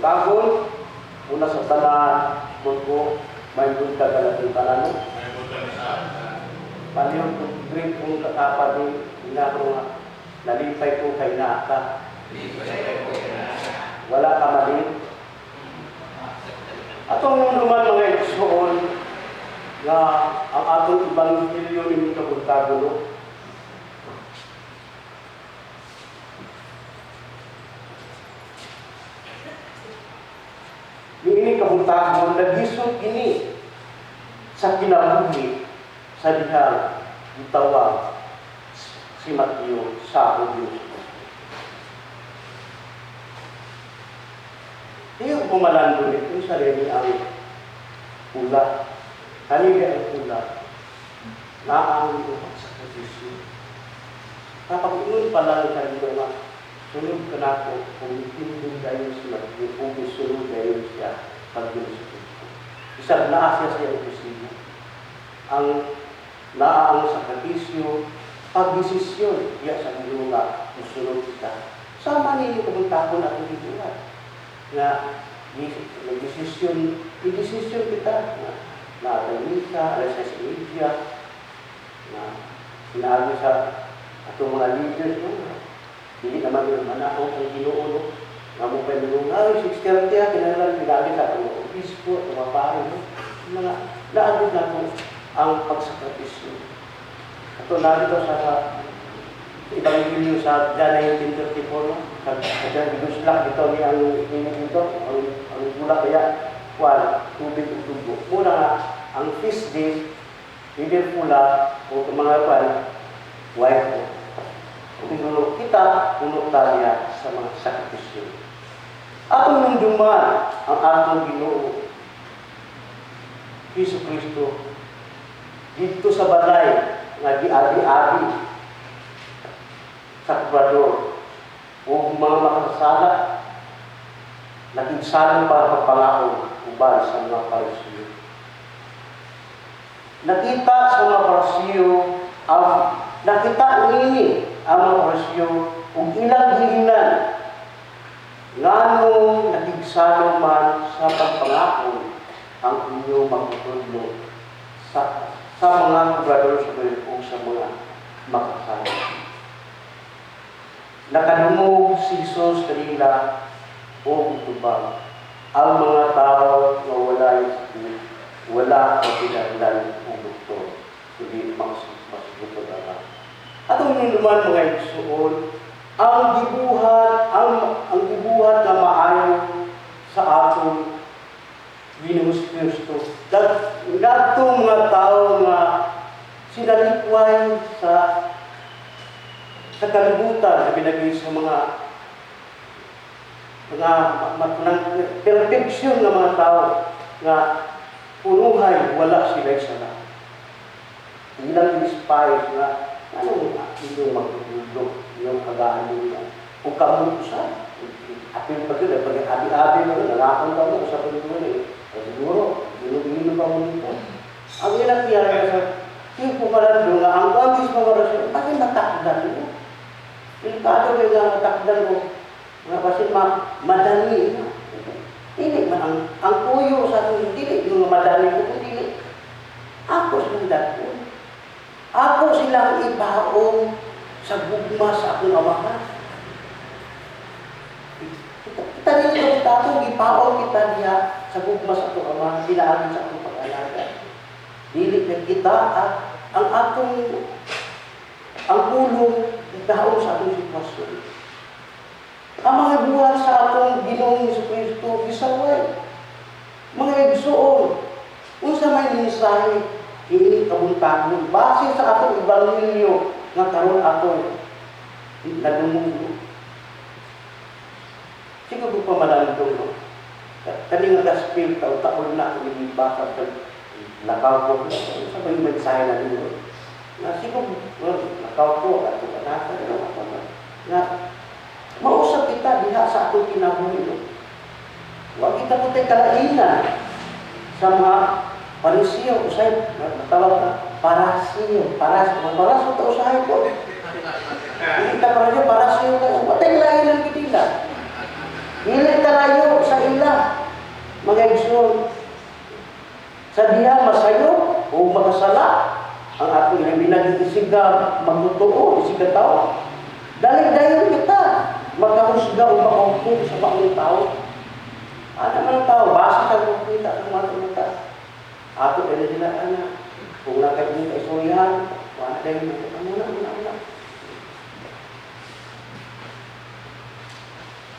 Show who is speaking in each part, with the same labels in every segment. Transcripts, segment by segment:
Speaker 1: Kabuntagon, una sa tanan ko may buntag ka natin tanan, no? Palihog ko greet kong kakapadi ina ko nga nalipay ko kay naa ka. Wala ka mali. Atong naman, mga igsoon, nga ang atong ebanghelyo ning kabuntagon, no? Niini kabuntagon, nagisod ini sa kinabuhi sa dihang gitawag si Mateo sa Diyos. Iyo pumalando nito sa rin ang pula. Kanila ang pula. Naang ito pagsakripisyo. Kapag ingon pa lang kanila nga, sunod ka na ako, kung itindog dayon si Mateo, kung isunod dayon siya pag Diyos Kristo. Isang naa siya sa iyang opisina. Ang naa ang sakripisyo, pagdesisyon, diya sa Ginoo nga musunod kita. Sama ninyo kabuntagon atong gibuhat nga nagdesisyon, i-desisyon kita na naatay misa, alas 6:30, na sinabi sa atong mga leaders, no, dili naman yung manaog ang Ginoo, no, nga mo pa yung ay, 6:30, ha, kinahanglan pinaagi sa atong mga obispo, atong mga pare, no, mga naagod na po ang pagsakripisyo. Ato narito sa Ebanghelyo sa John 19:34, no? Sa John giguslak dito ni ang ini dito, ang gula kaya kuan tubig ug dugo. Muna nga ang feast day either pula o mga kuan white. Ug siguro kita puno ta niya sa mga sakripisyo. Atong numduman ang atong Ginoo Hesus Kristo dito sa balay nga giabi-abi sa kubrador o mga makasasala nakigsalo para pagpangaon uban sa mga Parisiyo. Nakita sa mga Parisiyo ang nakita niini ang mga Parisiyo ug ilang giingnan, "Nganong nakigsalo man sa pagpangaon ang inyong magtutudlo sa mga kubrador sa ug sa mga makasala?" Nakadungog si Jesus kanila o itubang, "Ang mga tao nga walay sakit, wala ang kinahanglan og doktor, kundi masugod ang. Atong naman, mga igsuon, ang gibuhat nga maayo sa atong Ginoong Kristo. Ngadto mga tao nga sinalikway sa kalibutan, labi na gyud sa mga perfection nga mga tao nga punuhay wala sila sala. Ilang despise nga anong inyong magtutulog, inyong agaan niya. Kung kamo usab, apil pa gyud, pag abi-abi mo, nangakon ka mo, usab pa eh. Siguro, ginog-ginog ka mo dito. Ang ilang tiyara sa tipo pala nga, ang kwantis mo ba siya, bakit matakdan mo? Delikado kayo nga matakdan mo. Nga kasi madali na. Dili man ang kuyo sa atong dili yung madali ko, kung dili. Ako silang dakon. Ako silang ibaong sa gugma sa akong amahan. Kita nila kita atong gipaon kita diha sa gugma sa atong amahan, pinaagi sa atong pag-alaga. Dili na kita at ang atong ang pulong itaon sa atong sitwasyon. Ang mga buhat sa atong Ginoong Kristo gisaway. Mga igsuon, unsa may mensahe kini kabuntagon base sa atong ebanghelyo nga karon atong nadungog? Siguro pa malandong, no? Kani nga gospel, taon-taon na ako nagibasa pag lakaw ko. Sa may mensahe na ninyo? Nga siguro, well, lakaw ko, ato ka nasa, nga mausap kita diha sa atong kinabuhi, no? Wa kita po tayo kalainan sa mga Parisiyo, usay, matawag ka, parasiyo, paras, parasyo ta usahay po. Hindi ta parasiyo, parasiyo ka, wa tayo kalainan kinila. Dili ta layo sa ila. igsoon. Sa diha masayo o makasala ang atong ilang isig ka magtotoo, isig ka tao. Dali dayon kita magkahusga o makahukom sa maong tao. Ano man ang tao, base sa kita sa mga muta. Ato dali sila ana. Kung na kayo ng kaistoryahan, wala dayon muna muna muna.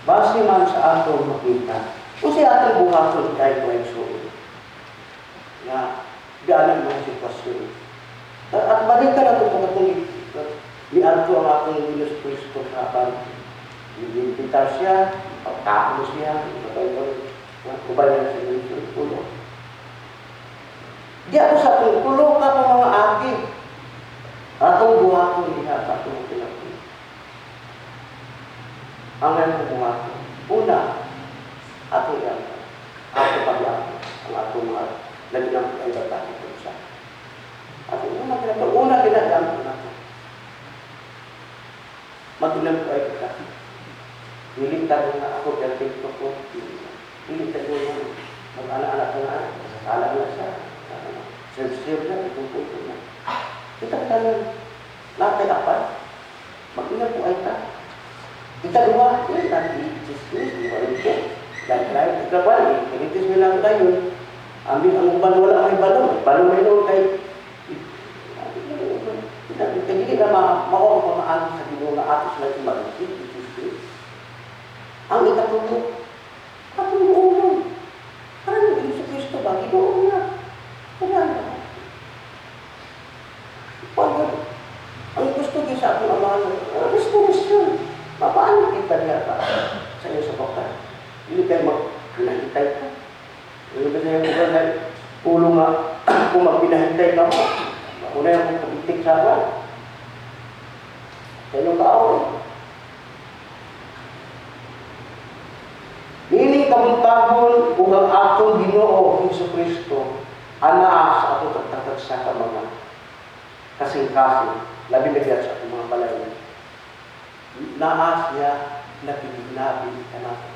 Speaker 1: Base man sa atong makita, o siya atong buhaton kahit may igsoon nga gaanan mga sitwasyon. At balik ka na ito pagkatong niadto ang atong Diyos Kristo sa aban. Gilimpitar siya, pagkaon siya, ubay na sa Diyos ulo. Di ako sa atong tulo ka pa mga agi. Atong buhaton diha sa atong kinabuhi. Ang atong buhaton. Una, atong yan. Ato pag-iako ang atong mga labi ng ay bata ito siya. At una kinato, una kinadam nato. Mag-ilam ko ay kita. Dili ta nga ako perfecto ko. Dili ta nga mag-ana-ana ko nga kasala na siya. Serve-serve na, ito na. Kita tanan natay apat. Mag-ilam ko ay ta. Ikaduha, yun, natin, Jesus, di ba rin? Dahil tayo, ikaduha, kinitis mo lang tayo. Ambil ang uban wala may balon. Balon may noon kay hindi na mao ang pamaagi sa Ginoo nga ato sila sumarusin, Jesus. Ang ikatulo, atong ulo. Parang Jesu Kristo ba? Ginoo nga. Wala na. Pag ang gusto gyud sa atong amahan, restoration. Paano kita niya ba sa iyo sa baka? Hindi kayo magpinahintay ka. Hindi ba siya yung ulo ulo nga kung magpinahintay ka mo, una yung kabitik sa akin. Sa inyong kaaway. Nining kabuntagon ug ang atong Ginoo Hesus Kristo anaa sa atong tagtagtag sa ka mga kasing-kasing, labi na diyan sa atong mga balay. Naa siya nagiginabi kanato.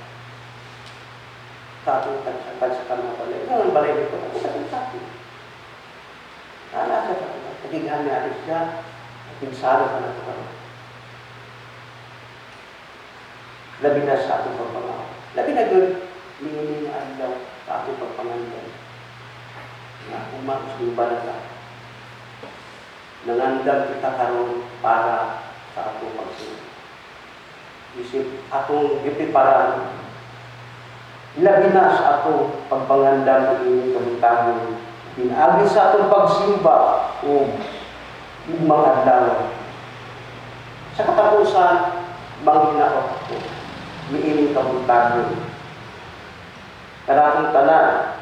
Speaker 1: Sa atong tagtagtag sa mga balay. Ano ang balay nito? Ako kasing-kasing. Naa siya sa atong tagighan niya siya, pinsalo ka na ito karon. Labi na sa atong pagpangaw. Labi na doon, niini nga adlaw sa atong pagpangandan. Nga umausumba na ta. Nangandam kita karon para sa atong pagsunod. Isip atong gipreparan. Labi na sa atong pagpangandam niini kabuntagon. Pinaagi sa atong pagsimba o ugmang adlaw. Sa katapusan, manghinaot ako niining kabuntagon. Kanatong tanan,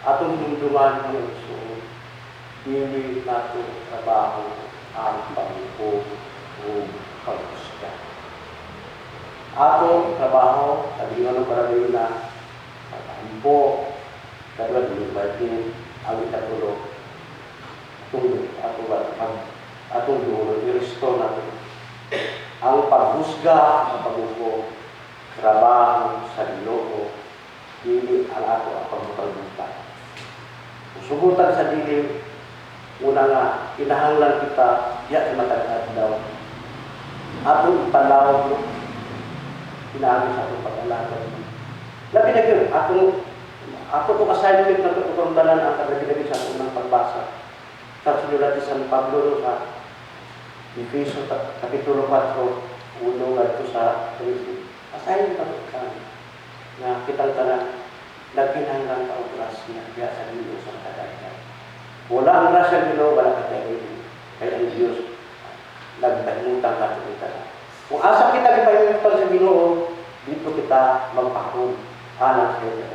Speaker 1: atong hinumduman mga igsoon, dili nato trabaho ang paghukom o paghusga. Atong trabaho, sabi nga ng parang na pag-ampo, kadwa dili ba ang ikatulo, atong dulo, i-restore natin ang paghusga, ang paghukom, trabaho sa Ginoo, dili ang ato ang pagbutang. Sugutan sa dili, una nga, kinahanglan kita, diya sa matag adlaw. Atong ipalawag, kinahanglan sa atong pag-alagad. Labi na yun, ato kong assignment na ito kung tanan ang kalabi-labi sa atong ng pagbasa. Sa sinulat ni San Pablo sa Efeso, Kapitulo 4, 1 ngadto sa 13. Assignment na ito na kitang tanan nagkinahanglan ka og grasya diya sa Ginoo sa kadaghan. Wala ang grasya Ginoo, wala ka tayo. Kay ang Dios nagpahimutang ka kita. Kung asa kita gipahimutang sa Ginoo, dito kita magpahum alang sa iyo.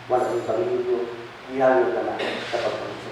Speaker 1: Wala ang pag-ibig, ihayo ka na sa pagpahum.